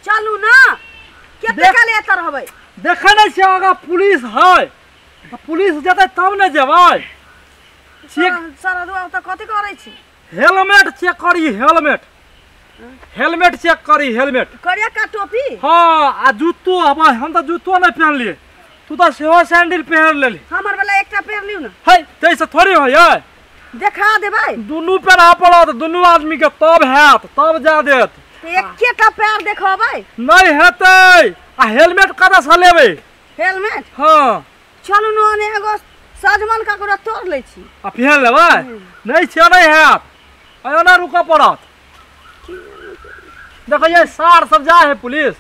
चलू ना कते काल एत रहबै। देखै नै छियै आगाँ पुलिस है, तऽ पुलिस जेतै तब ने जेबै। चेक सरदुआ तऽ कथी करै छी? हेलमेट चेक करी, हेलमेट, हेलमेट चेक करी, हेलमेट करिया का टोपी। हाँ आ जूतो, अब हम तऽ जूतो नहि पहनलियै, तू तऽ सेहो सैंडल पहन लेली। हमर वाला एकटा पहन लियौ ना। है तैसे थोड़ी होय, देखा देबै। दुनू पहना पड़त दुनू आदमी के तब हैत, तब जा देत। एकेटा पैर देखबै नहीं हेतै। आ हेलमेट कतऽ से लेबै? हेलमेट हाँ चलू न एगो सजमन ककरो तोड़ लै छी आ पहन लेबै। नहीं छै नहीं हैत, एना रुकऽ पड़त। देखिए सार सब जा है पुलिस,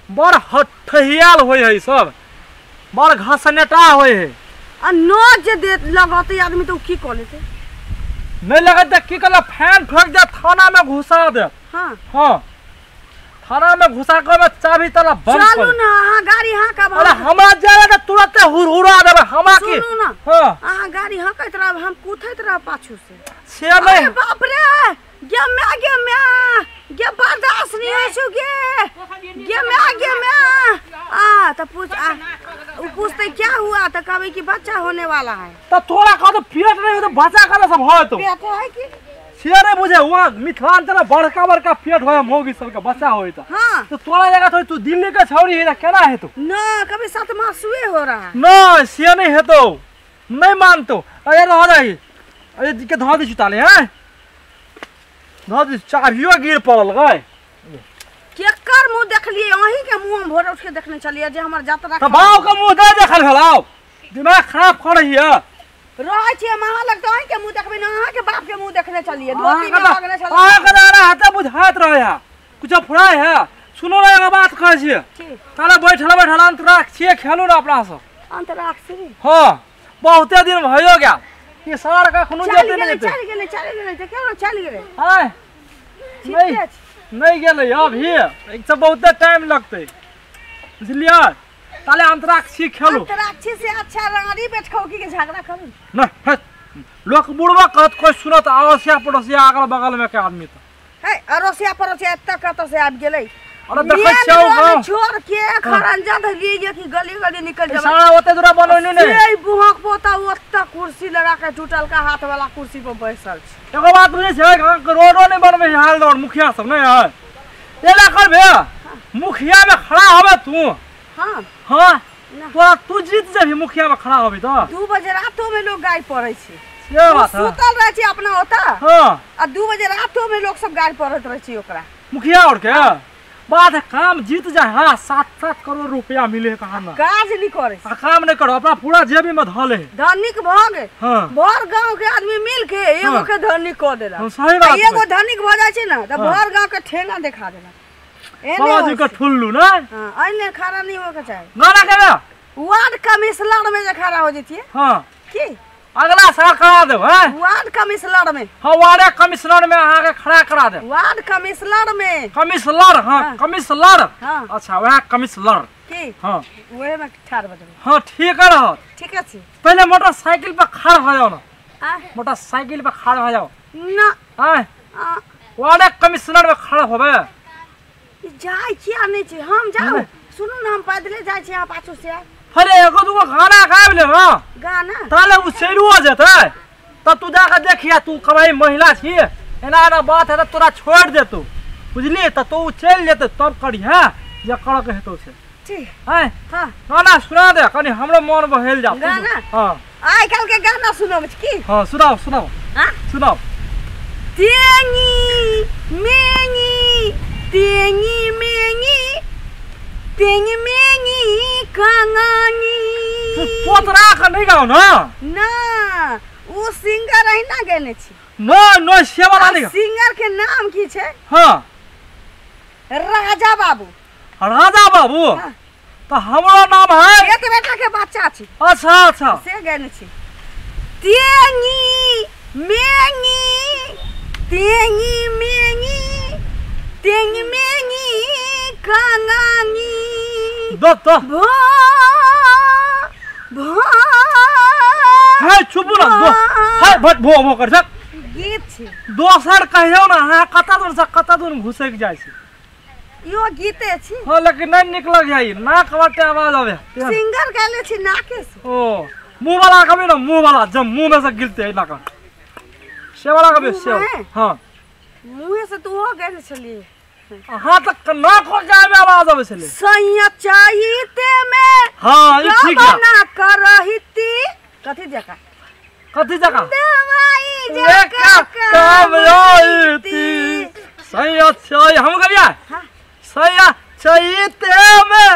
बड़ हठहियाल होइ है सब, बड़ घसनेटा होइ है। आ न जे दे लगतै आदमी तऽ की कऽ लेतै? नहीं लगतै की करल, फैन ठोक दे थाना में घुसा दे। हाँ हाँ थाना में घुसा के चाबी ताला बंद कर। चलू ना अहाँ गाड़ी हाँकब। अरे हमरा जाए त तुरंत हुरहुरा देबै हमरा की। सुनू ना हाँ अहाँ गाड़ी हाँकैत रहब, हम कूथैत रहब पाछू से। से नहीं, बाप रे गे my गे my गे बर्दाश्त नहीं होइ छौ गे, गे my गे my. आ त पूछ आ उ पूछते क्या हुआ त कहबै कि बच्चा होने वाला है। त तोरा कह तो पेट नहीं हो त बच्चा करा सब होय तो पेट है कि से नहीं बुझे। वहाँ मिथिलांचल में बड़का बड़का पेट होय मौगी सबके बच्चा होय त। हाँ तो तोरा जगह तो तू दिल्ली के छौरी है केना हेतौ? ना कभी 7 मासुए हो रहा है। ना से नहीं हेतौ, नहीं मानतो। अरे रह जाई, अरे के धऽ दै छी ताले, हैं धऽ दै, चाभियो गिर पड़ल गए। केकर मुँह देखलियै? अहीं के मुँह हम भोरे उठ के देखने छलियै जे हमर यात्रा। त बाप के मुँह दे देखल भेलौ, दिमाग खराब करैया। रहै छियै हम अहाँ लग तऽ अहीं के मुँह देखबै ने, अहाँ के बाप के मुँह देखने छलियै, धोती में लगने छलियै। अहाँ के दादा हाथे बुझाइत रहै है, कुछो फुराय है। सुनो ने एगो बात कहै छियै, ताले बैठल बैठल अंतराक्षी खेलू ने अपना सब। अंतराक्षी? हाँ बहुते दिन भयो गेल ई सार कखनो जेतै नहि जेतै। चलि गेलै चलि गेलै तऽ केना चलि गेलै? आय नहीं नहीं गेलै अभी, एक तऽ बहुते टाइम लगतै बुझलियै। ताले अंतराक्षी खेलू। अंतराक्षी से अच्छा रानी बैठखौकी के झगड़ा करू न। लोक बुढ़वा कहत कोई सुनत, अड़ोसिया पड़ोसिया अगल बगल में के आदमी त है, अड़ोसिया पड़ोसिया एतऽ कतऽ से आबि गेलै। अरे देखै छियौ गाँव छोड़ के खरंजा धलियै जे कि गली गली निकल जेबै। सारा ओते दूरा बनैनी नै। से बुहक पोता ओतऽ कुर्सी लगा के टूटल का हाथ वाला कुर्सी पर बैसल छै। एगो बात बुझै छै, रोडो नै बनबै है हाल रोड मुखिया सब नै है, एना करबे मुखिया में खड़ा होबे तू। हाँ हाँ तोरा तू जीत जेबही मुखिया में खड़ा होबी तऽ। 2 बजे रातो में लोग गाय पढ़ै छै। से बात है, सुतल रहै छै अपना ओतऽ। हाँ आ 2 बजे रातो में लोग सब गाय पढ़ैत रहै छै ओकरा मुखिया और के। बात है काम जीत जाए। हाँ 7-7 करोड़ रुपया मिले कहाँ ना, काज नहीं करे, काम नहीं करो अपना पूरा जेबी में धऽ ले, धनिक भऽ गेल। हाँ भर गांव के आदमी मिल के एगो के धनिक कऽ देलक। सही बात, एगो धनिक भऽ जाइ छै ना तऽ भर गांव के ठेंगा देखा देलक। बाबाजी के ठुल्लू ना। हाँ एने खड़ा नहीं होके चाही। गाना के वार्ड कमिश्नर में जे खड़ा हो जतिए। हाँ की अगला साल करा देब। हैं वार्ड कमिश्नर में। हाँ वार्ड कमिश्नर में अहाँ के खड़ा करा देब। वार्ड कमिश्नर में। कमिश्नर हाँ कमिश्नर। हाँ अच्छा वएह कमिश्नर की। हाँ वएह में ठाढ़ भऽ जेबै। हाँ ठीक रहत। ठीक छै, पहले मोटरसाइकिल पर खड़ा हो जाओ ना, मोटरसाइकिल पर खड़ा हो जाओ ना। आय वार्ड कमिश्नर में खड़ा होबे। जाइ किया नहीं छै? हम जाउ, सुनू ना हम पैदले जाइ छी, अहाँ पाछू से आयब। अरे एगो दूगो गाना गाबि ले ना। गाना ताले उ चलि जेतै तब तू जाके देखिया, तू कमाई महिला छी, एना एना बात है तोरा छोड़ देतौ बुझलियै, तऽ तू चलि जेतै तब करिहे जे करऽ के हेतौ से। ठीक है। हाँ गाना सुना दे कनि, हमरो मन बहल जाओ। गाना? हाँ आइ काल्हि के गाना सुनबै छी की? हाँ सुनाओ सुनाओ। हाँ सुनाओ। तेंगी मेंगी तेंगी मेंगी तेंगी मेंगी कंगानी। तू तोतरा के नहीं गाओ ना। ना उ सिंगर अहिना गेने छी। ना ना से वाला नहीं। सिंगर के नाम की छै? हाँ राजा बाबू। राजा बाबू? हाँ। तो हमरो नाम है एक बेटा के बच्चा छी। अच्छा अच्छा से गेने छी। तेंगी मेंगी तेंगी मेंगी तेंगी मेंगी कंगानी। दो तो भो भो है चुप ना दो है भट भो भो कर सक गीत छी। दोसर कहियो ना, हाँ कता दूर से कता दूर घुसक जाइ छै। यो गीते छी। हां लेकिन नहीं निक लग जाई, नाक बाटे आवाज आवे। सिंगर गाले छी नाके से। ओ मुंह वाला कभी ना, मुंह वाला जब मुंह में से गिरते है नाक से वाला कभी से। हां मुंह से तू हो गेल छली। हां त नाक हो जाए में आवाज आवे छले। सैया चाहते में। हां ई ठीक है। ना करहिती कथि जका, कथि जका दवाई जका काम आईती। सैया चाही हम कबिया। सैया चाहते में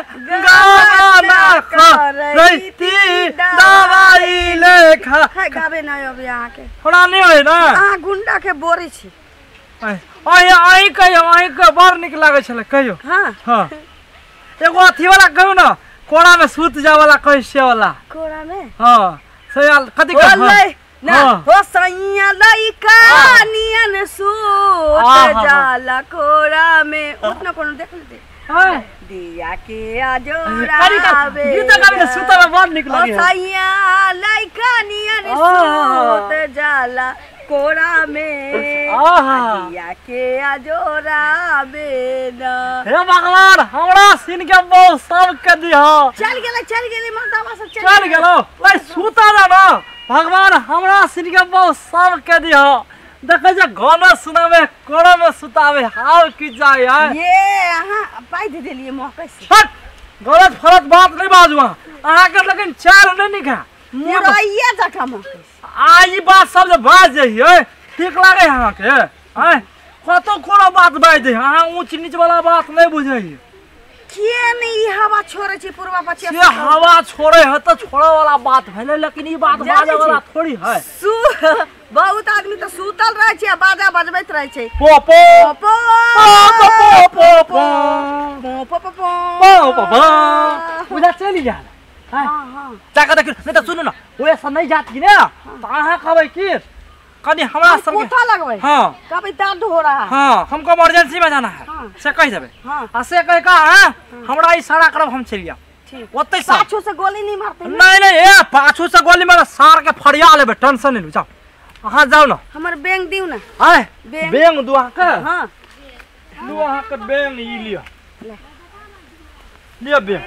गाना करहिती दवाई लेखा। गाबे ना अभी अहाँ के थोड़ा नहीं होय ना। अहाँ गुंडा के बोरी छी। अहीं अहीं कहियो, अहीं के बड़ निक लागै छलै कहियो। हां हां एगो अथी वाला कहियो ना, कोड़ा में सुत जा वाला कहि से वाला। कोड़ा में? हां सैया कथि कह ना हो सैया लइका नियन सूत जाला कोड़ा में। उतना कोनो देख लेते। हां दिया के आजोरा बे गीत गाबे ना सुत में बड़ निक लागे। ओ सैया लइका नियन सूत जाला कोड़ा में। दिया के आजोरा बे ना। हे भगवान हमरा सीन के बहु सब के दिह। चल गेलै, चल गेलै मर्दावा सब चल गेलो। भाई सुता जा ना, भगवान हमरा सीन के बहु सब के दिह। देखे जे गाना सुनावे कोड़ा में सुतावे हाव की जाय है। ये अहाँ पाइ दे देलियै मौके से। हट गलत फलत बात नहीं बाजू अहाँ के, लेकिन चाल नहीं निका मुरैया जका मौके से। आ ई बात सब जे बाज जइयै ठीक लागे अहाँ के? आय कतो कोनो बात बाज दे, अहाँ ऊंच नीच वाला बात नहीं बुझैयै। किए नहीं ई हवा छोड़ै छै पूर्वा पछिया से हवा छोड़े है त छोड़े वाला बात भेलै, लेकिन ई बात बाजै वाला थोड़ी है। बहुत आदमी त सुतल रहै छै आ बाजा बजबैत रहै छै। पो पो पो पो पो पो पो पो पो पो पो उधर चलि गेल। हां हां जाके देखियौ, नहीं त सुनू ना, ओएसँ नहीं जात कि ने त अहाँ कहबै कि कनी हमरा संगे कोठा लगबै। हां कहबै दर्द हो रहा है। हां हमको इमरजेंसी में जाना है। हाँ। से कहि देबै। हां आ से कहि का हमरा इशारा करब हम चलि जाब। ठीक ओतै से पाछू से गोली नहीं मारते? नहीं नहीं ए पाछू से गोली मार सार के फरिया लेबै, टेंशन नहीं लू। जाओ अहाँ जाओ ना, हमर बैंक दिउ ना। आय बैंक दू अहाँ के। हां दू अहाँ के बैंक ई लिअ, लिअ बैंक।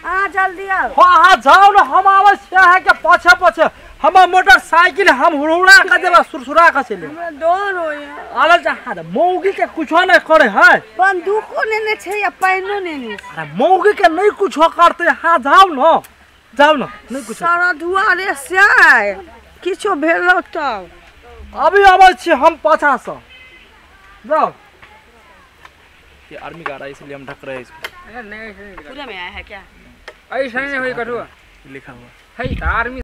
अहाँ जल्दी आओ। हां अहाँ जाओ ना, हम आबै छी अहाँ के पाछे पाछे। हमर मोटरसाइकिल हम हुड़हुड़ा के देबै, सुरसुरा के चलि। हमरा डर होइए। आलल जहाँ मौगी के कुछो नहीं करे है। बंदूको नेने छै या पाइनो नेने छै। अरे मौगी के नहीं कुछो करते। हाँ जाओ ना, जाओ ना, नहीं कुछो। सारा दुआरे से आय किछो भेलो तब अभी आबै छी हम पाछा से। जाओ ये आर्मी का आ रहा है इसलिए हम ढक रहे हैं इसको। अरे नहीं पूरा में आया है क्या? ऐसा नहीं होई कठुआ लिखा हुआ है आर्मी।